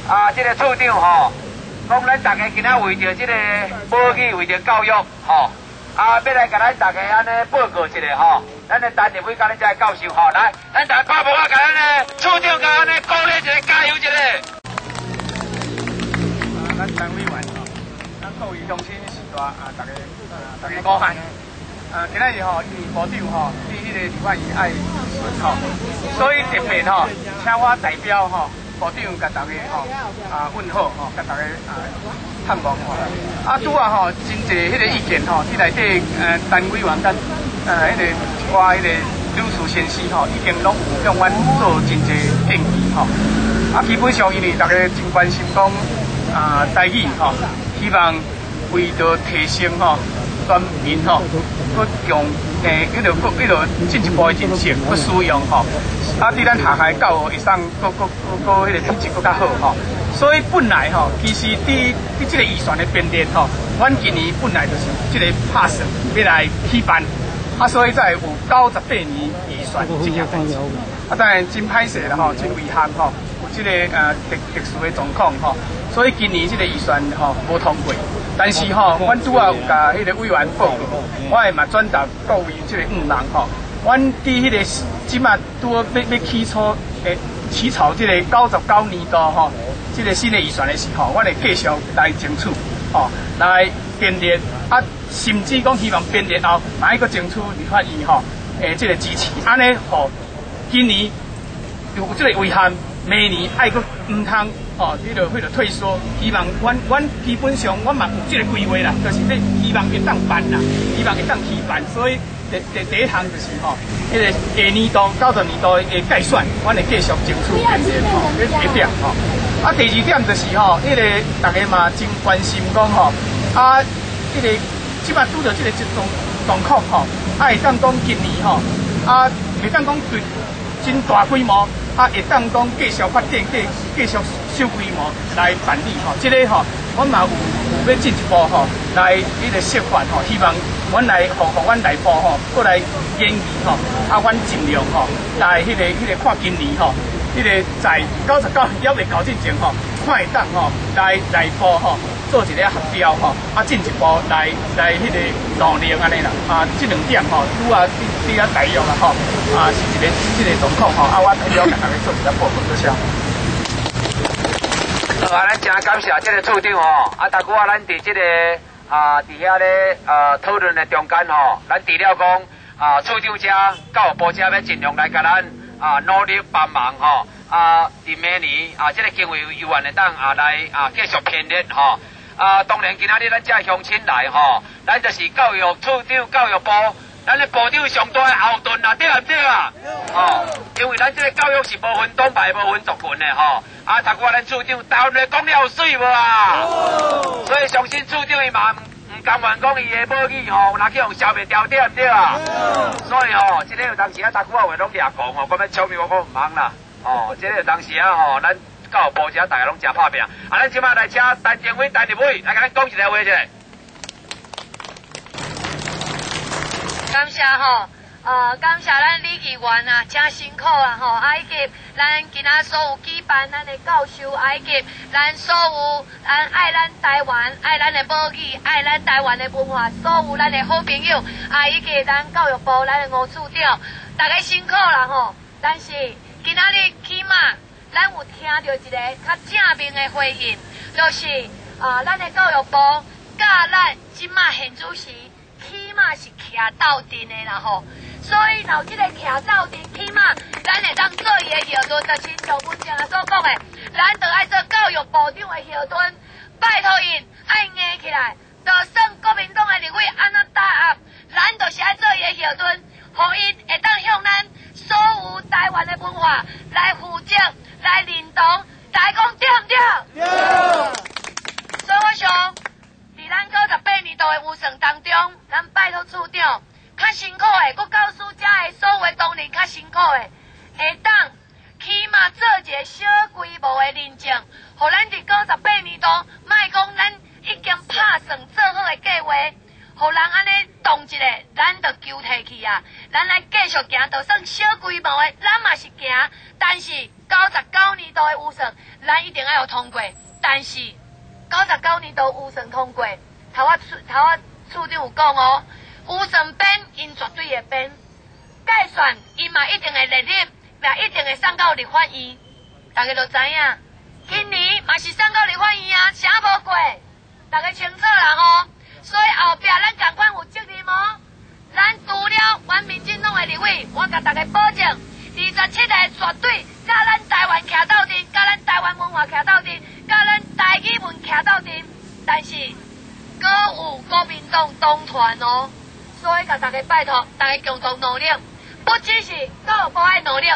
啊，這个處長吼，講咱大家今仔為著這个母語，為著教育吼，啊，欲來共咱大家按呢報告一下吼，咱的陳立委佮咱遮的教授吼，來，咱大家拍噗仔，共咱的處長共按呢鼓勵一下，加油一下。啊，咱陳委員吼，咱各位鄉親序大啊，大家啊，大家午安。啊，今仔日吼，因為部長吼，佇彼个立法院愛質詢吼，所以特別吼，請我代表吼，部長共大家吼啊問好吼，共大家啊探望吼。啊，拄仔吼，真濟彼个意見吼，佇內底陳委員佮彼个一寡彼个女士先生吼，已經攏有向阮做真濟建議吼。啊，基本上因為大家真關心講啊台語吼，希望為著提升吼全民吼，閣強彼个閣彼个進一步的認識，閣使用吼。啊，佇咱學校的教育會當閣閣閣閣彼个品質閣較好吼。所以本來吼，其實佇佇這个預算的編列吼，阮今年本來就是這个拍算欲來起辦，啊，所以才會有98年預算這件代誌。啊，當然真歹勢啦吼，真遺憾吼，有這个特特殊的狀況吼，所以今年這个預算吼無通過。但是吼，阮拄仔有共彼个委員報告，我會嘛轉達各位這个五人吼，阮佇彼个這馬拄好欲欲起草起草這个99年度吼，這个新的預算的時候，阮會繼續來爭取，吼，來編列啊，甚至講希望編列後，嘛愛閣爭取立法院吼，這个支持，按呢予今年有這個遺憾，明年愛閣毋通吼，彼个退縮，希望阮阮基本上阮嘛有這个規劃啦，就是欲希望會當辦啦，希望會當起辦，所以第第第一項就是吼，彼个下年度90年度的概算，阮會繼續爭取編列吼，這一點吼。啊，第二點就是吼，彼个大家嘛真關心講吼，啊，彼个這馬拄著這个這種狀況吼，啊會當講今年吼，啊會當講對真大規模，啊會當講繼續發展，繼繼續小規模來辦理吼，這个吼，阮嘛有有欲進一步吼來彼个釋法吼，希望阮來予予阮內部吼，閣來研議吼，啊，阮盡量吼來彼个彼个看今年吼，彼个在99年猶未到進前吼，看會當吼來內部吼做一个合調吼，啊進一步來來彼个努力按呢啦，啊這兩點吼，拄仔佇佇遐大約啦吼，啊是一个這个狀況吼，啊我代表共大家做一個報告，多謝。好啊，咱誠感謝這个處長吼，啊，頭拄仔咱佇這个啊，佇遐咧討論的中間吼，咱除了講啊，處長遮教育部遮欲盡量來共咱啊努力幫忙吼，啊，佇明年啊，這个經費有限會當啊來啊繼續編列吼，啊，當然今仔日咱遮鄉親來吼，咱就是教育處長、教育部，咱的部長上大的後盾啊，對毋對啊？吼，因為咱這个教育是無分黨派、無分族群的吼。啊，頭拄仔咱處長台灣話講了有媠無啊？所以相信處長伊嘛毋甘願講伊的母語吼，若去予消滅掉，對毋對啊？所以吼，這个有當時啊，頭拄仔話攏掠講吼，講欲搶伊，我講毋通啦。吼，這個有當時啊吼，咱教育部遮大家攏誠拍拚。啊，咱這馬來請陳政委、陳立委來共咱講一下話者。感謝吼，感謝咱李議員啊，誠辛苦啊吼，啊以及咱今仔所有舉辦咱的教授，啊以及咱所有咱愛咱台灣、愛咱的母語、愛咱台灣的文化，所有咱的好朋友，啊以及咱教育部咱的吳處長，大家辛苦啦吼。但是今仔日起碼咱有聽著一個較正面的回應，就是啊，咱的教育部佮咱這馬現此時，起碼是徛鬥陣的啦吼，所以若有這个徛鬥陣，起碼咱會當做伊的後盾，就親像文靜仔所講的，咱就愛做教育部長的後盾，拜託𪜶愛硬起來，就算國民黨的立委按怎打壓，咱就是愛做伊的後盾，予𪜶會當向咱所有台灣的文化來負責、來認同，大家講對毋對？對。所以我想，佇咱98年度的預算當中，咱拜託處長，較辛苦的，閣教師遮的所有的同仁較辛苦的，會當起碼做一個小規模的認證，予咱佇98年度，莫講咱已經拍算做好的計劃，予予人按呢動一下，咱就求退去啊！咱來繼續行，就算小規模的，咱嘛是行。但是99年度的預算，咱一定愛予通過。但是99年度預算通過，頭仔頭仔處長有講哦，預算編𪜶絕對會編，概算𪜶嘛一定會列入，也一定會送到立法院。大家都知影，今年嘛是送到立法院啊，啥無過，大家清楚啦吼。所以後壁咱仝款有責任哦。咱除了阮民進黨的立委，我共大家保證，27個絕對佮咱台灣徛鬥陣，佮咱台灣文化徛鬥陣，佮咱台語文徛鬥陣。但是，閣有國民黨黨團哦，所以共大家拜託，大家共同努力，不只是教育部愛努力，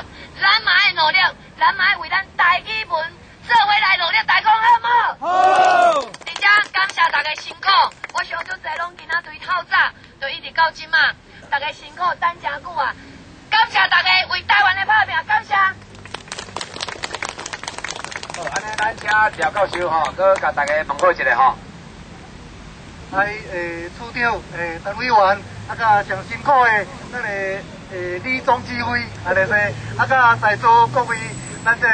咱嘛愛努力，咱嘛愛為咱台語文做伙來努力，大家講好無？好。真正感謝大家辛苦，我想足濟攏今仔對透早，就一直到這馬，大家辛苦等誠久啊！感謝大家為台灣的拍拼，感謝。好，按呢咱請廖教授吼，閣共大家問好一下吼。來，處長、陳委員，啊，佮上辛苦的咱的李總指揮，按呢說，啊，佮在座各位，咱這個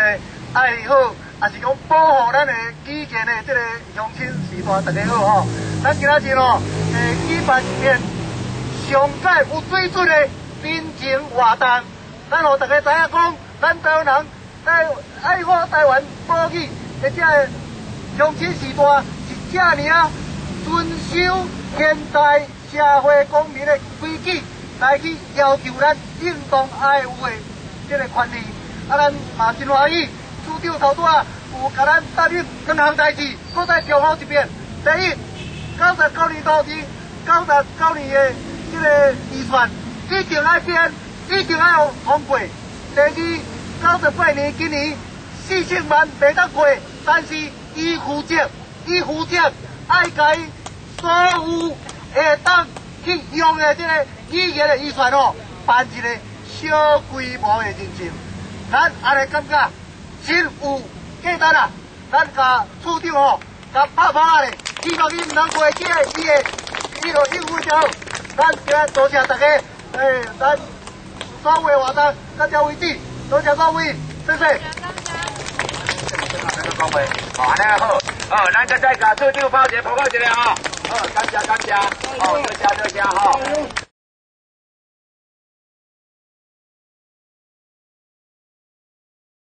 愛好，也是講保護咱的語言的這個鄉親序大，大家好吼。咱今仔日哦，舉辦一件上蓋有水準的民情活動，咱予大家知影講，咱台灣人在愛護台灣母語的這個鄉親序大是遮爾仔遵守現代社會公民的規矩來去要求咱應當愛有的這個權利。啊，咱嘛真歡喜，處長頭拄仔有共咱答應兩項代誌，閣再重複一遍。第一，99年度是99年的這個預算一定愛編，一定愛通過。第二，98年今年4000萬袂當過，但是伊負責，伊負責愛共伊所有會當去用的這個語言的預算哦，辦一個小規模的認證。咱按呢感覺真有價值啦！咱共處長吼，共拍拍咧，希望伊毋通過這個伊的，伊就應付就好。咱今日多謝大家，咱所有的活動到這為止，多謝各位，謝謝。講話，好，按呢好，好，咱閣再共處長拍一個報告一下吼，好，感謝感謝，好，多謝多謝吼。